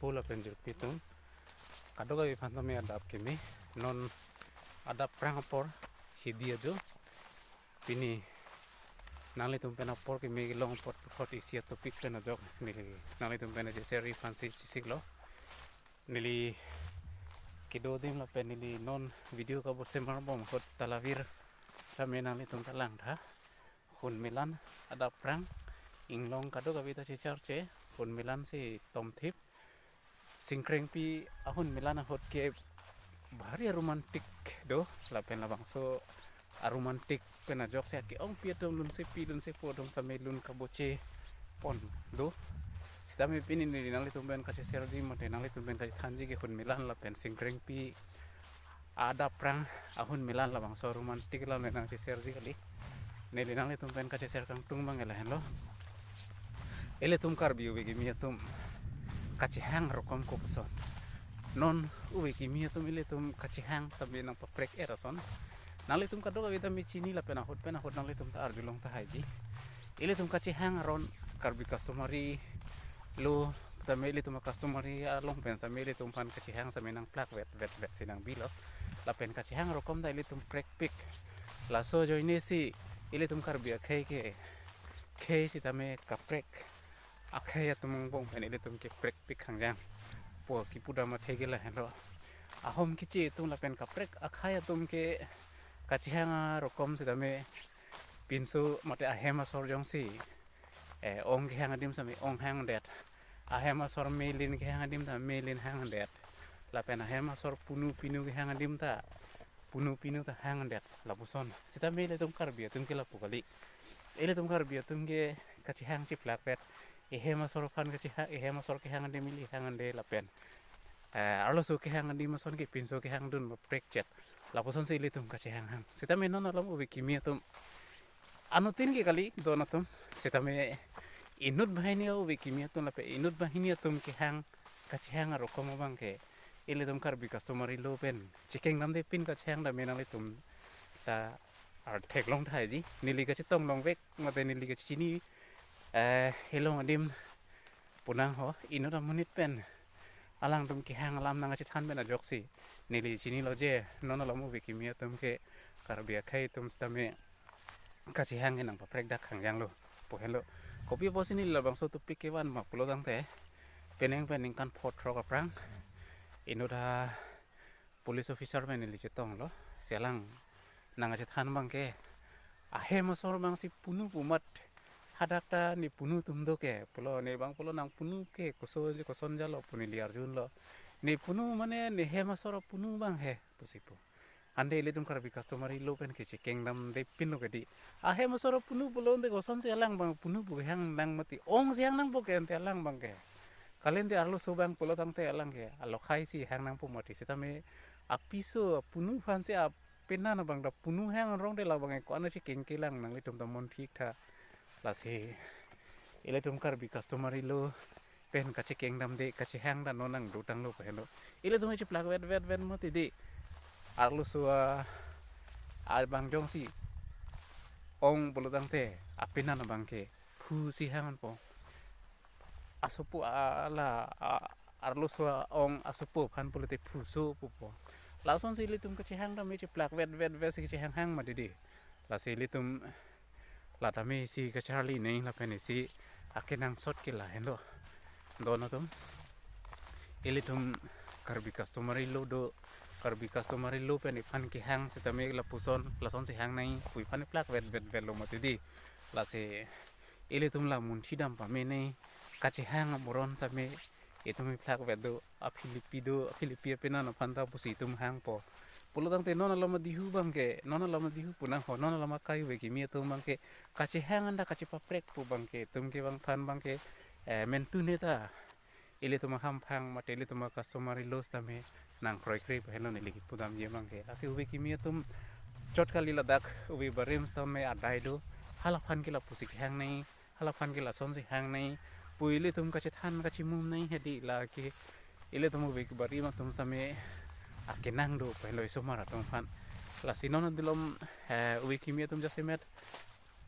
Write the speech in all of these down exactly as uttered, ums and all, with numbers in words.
Jirpo lapen jirpi atum, kadokave aphan tame adap kimi. Non adap prang apor, hidi ajo. Pini nanglitum pen apor kimi long apot puthot isi a-topic pen ajok neli nanglitum pen acheser aphansi chesiklo. Neli kedo adim lapen neli non video kabor semar bom ahut talavir tame nanglitum ta langtha. Hun melan adap prang, inglong kadokave ta checharche, hun melan si tomthip. Singkrengpi ahun melan ahut ke bhari aromantic do, lapen labangso aromantic pen ajok si ake-ongpi atum lunsepi lunsepo atum same lun kaboche pon do. Sitame pini neli nanglitum pen kacheserji mate nanglitum pen kachethanji ke hun melan lapen Singkrengpi adap prang ahun melan labangso aromantic alam nangcheserji kali. Neli nanglitum pen kacheser kangtung abang lahenlo. Ilitum Karbi ove kimi atum kachehang rokom kopuson. Non ove kimi atum ilitum kachehang tame nangpaprek-et ason. Nanglitum kadokave tame chini lapen ahut pen ahut nanglitum ta arjulong tahaiji. Ilitum kachehang aron Karbi customary law tame ilitum customary along pen same ilitum aphan kachehang same nangplak vet vet vet si nangbilo. Lapen kachehang rokom ta ilitum prekpik. Laso ajoine si ilitum Karbi akhei ke, khei sitame kaprek akhei atum angbong pen ilitum ke prekpik hangjang pu kipu dam athe ke lahenlo. Ahom kiche atum lapen kaprek akhei atum ke kachehang arokom sitame pinso mate ahem asor jongsi, eh, ong kehang adim same ong hangdet. Ahem asor melin kehang adim ta melin hangdet. Lapen ahem asor punu pinu kehang adim ta punu pinu ta hangdet. Lapuson. Sitame ilitum Karbi atum ke lapu kali. Ilitum Karbi atum ke kachehang chiplak vet. Ehem asor aphan kachehang, ehem asor kehang adim ili hangde lapen, eh, arloso kehang adim ason ke pinso kehangdun prekchet. Lapuson si ilitum kachehang hang. Sitame non alam ove kimi atum anuttin ke kali don atum. Sitame inut banghini ove kimi atum lapen inut banghini atum kehang kachehang arokom abang ke ilitum Karbi customary law pen chekeng damde pin kachehang dam nanglitum ta artheklong tahaiji. Neli kachetong longvek mate neli kachini, eh, helong adim pu nangho, inut amonit pen alangtum kehang alam nangkachethan pen ajoksi neli chinilo je non alam ove kimi atum ke Karbi akhei atum sitame kachehang ke nangpaprek dak hangjanglo pu henlo. Kopi apotsi neli labangso topic kevan ma pulo tangte, penang pen ningkan pho throk aphrang inut a police officer pen neli chetonglo. Si alang nangkachethan abang ke ahem asor abang si punu pu amat hadak ta ne punu atum do ke pulo, ne abang pulo nang punu ke koso koson jalo pu neli arjunlo. Ne punu mane ne hem asor punu abang he pusi pu. Ante ilitum Karbi customary law pen ke chekeng damde pinlo ke di. Ahem asor punu pulo ante kosonsi alang abang punu pu hang nang mati. Ong si hang nangpo ke ante alang abang ke. Kali ante arloso abang pulo tangte alang ke alokhai si hang nangpo mati. Sitame apiso apunu aphansi apenan abang ta punu hang rong de labang ke ko-an chekeng kelang nanglitum ta mon thik tha. Lasi ilitum Karbi customary law pen kachekeng damde kachehang ta non nangdotanglo pu henlo. Ilitum chiplak vet vet vet mati di. Arloso a abang jongsi ong pulo tangte apenan abang ke phu si hang po. Asopo a, la a, arloso a-ong asopo aphan pulote phuso pupo. Lasonsi ilitum kachehang tame chiplak vet vet vet si kachehang hang mati di. Lasi ilitum la tame isi kacharli nei lapen isi akenangsot ke lahenlo. Don atum, ilitum Karbi customary law do, Karbi customary law pen iphan kehang sitame lapuson lasonsi hang nai pu iphan plak vet vet vetlo mati di. Lasi ilitum la munthi dam pame nei, kachehang aboron tame itum iplak vet do, aphilipi do, aphilipi apenan aphan ta pusi itum hangpo. Pulo tangte non alam adihu abang ke, non alam adihu pu nangho, non alam akai ove kimi atum abang ke kachehang anta kachepaprek pu abang ke, itum ke abang aphan abang ke, eh, mentu ne ta ilitum ahamphang mate ilitum a-customary laws tame nangkroikre pu henlo neli kipu damji abang ke. Lasi ove kimi atum chot kali ladak ove barim tame adai do, halaphan ke lapusi kehang nei, halaphan ke lasonsi hang nei pu ilitum kachethan kachimum nei hedi. Lake ilitum ove barim atum tame akenang do pu henlo isomar atum aphan. Lasi non adilom, eh, ove kimi atum jasemet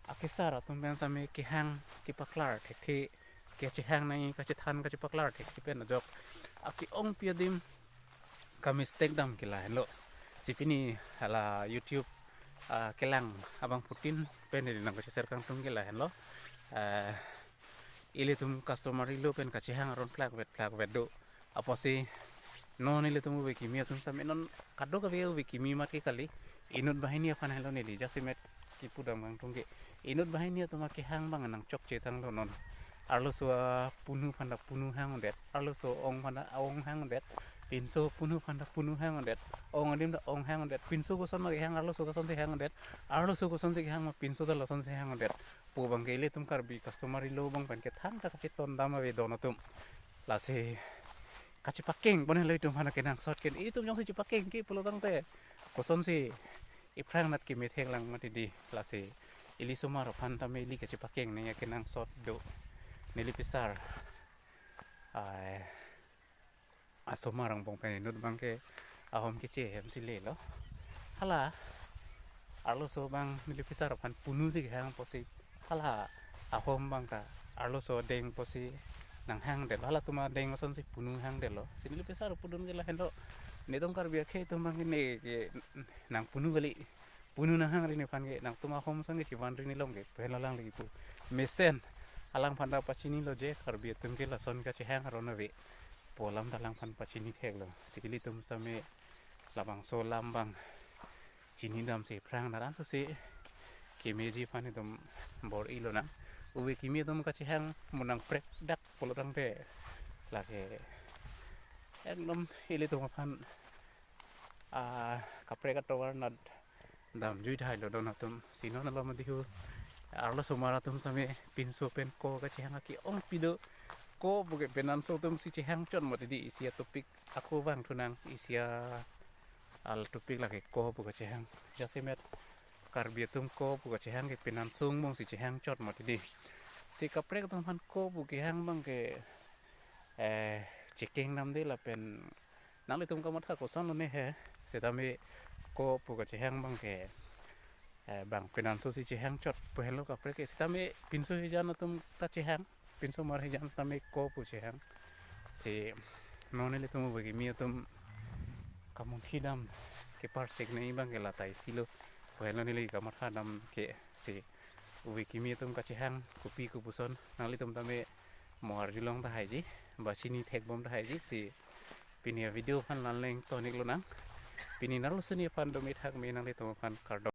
akesar atum pen tame kehang kepaklar thekthe, kachehang nei, kachethan kachepaklar thekthe pen ajok Ake-ongpi adim ka mistake dam ke lahenlo. Si pini hala YouTube, ah, kelang abangphutin pen neli nangkacheshare kangtung ke lahenlo. Ah, ilitum customary law pen kachehang aron phlak vet phlak vet do. Apotsi non ilitum ove kimi atum sitame non kadokave ove kimi mat ke kali. Inut banghini aphan helo neli jasemet kipu dam kangtung ke. Inut banghini atum akehang abang nangchokche tanglo non. Arloso apunu aphan ta punu hangdet, arloso ong aphan ta ong hangdet, pinso punu aphan ta punu hangdet, ong adim ta ong hangdet, pinso kosonma kehang arloso kosonsi hangdet, arloso kosonsi kehang ma pinso ta lasonsi hangdet. Pu abangke ilitum Karbi customary law abang pen ke thangta kacheton dam ave don atum. Lasi kachepakeng pon helo itum aphan akenangsot ke, itum jongsi chepakengke pulo tangte kosonsi iphrang nat kemethek lang mati di. Lasi ili osomar aphan tame ili kachepakeng nangji akenangsot do. Neli pisar, ai, asomar angbong pen inut abangke ahom keche hem si lelo. Hala arloso abang neli pisar aphan punusi kehang apotsi hala ahom abang ta arloso adeng apotsi nanghangdetlo, halatum adeng asonsi punu hangdetlo. Si neli pisar pudun ke lahenlo. Netum Karbi akhei atum abang ne ke nangpunu kali, punu nanghangri nephan ke, nangtum ahom asonke chevanri nelong ke pu henlo lang lagi pu. Mesen alangphan ta pachinilo je Karbi atum ke lason kachehang aron ave pu alam ta alangphan pachinitheklo. Si ilitum sitame labangso alam abang chinidamsi iphrang nat ansose kemeji aphan itum bor-ilonang. Ove kimi atum kachehang mo nangprek dak pulo tangte lake ekdom ilitum aphan, ah, kaprek atovar nat damjui thailo don atum. Si non alom adihu arloso osomar atum sitame pinso pen ko kachehang ake-ongpi do. Ko puke pinanso atumsi chehang chot mati di, isi atopic ako vangthunang, isi a al topic lake ko pu kachehang. Jasemet Karbi atum ko pu kachehang ke pinanso angbongsi chehang chot mati di. Si kaprek atum aphan ko pu kehang abangke, eh, chekeng namde lapen nanglitum kamatha kosonlo ne he. Sitame ko pu kachehang abangke, eh, bang pinansosi chehang chot pu henlo kaprek ke. Sitame pinso hijan atum ta chehang, pinso osomar hijan tame ko pu chehang. Si non ilitum ove kimi atum kamunthi dam keparsik nangji abangke lata isilo pu henlo neli kamatha dam ke. Si ove kimi atum kachehang kopi kopuson nanglitum tame mo arjulong tahaiji, ba chinithekbom tahaiji. Si pini avideo aphan la-an le ingtonik lonang. Pini nanglitum aphan do methak me, nanglitum aphan kardom.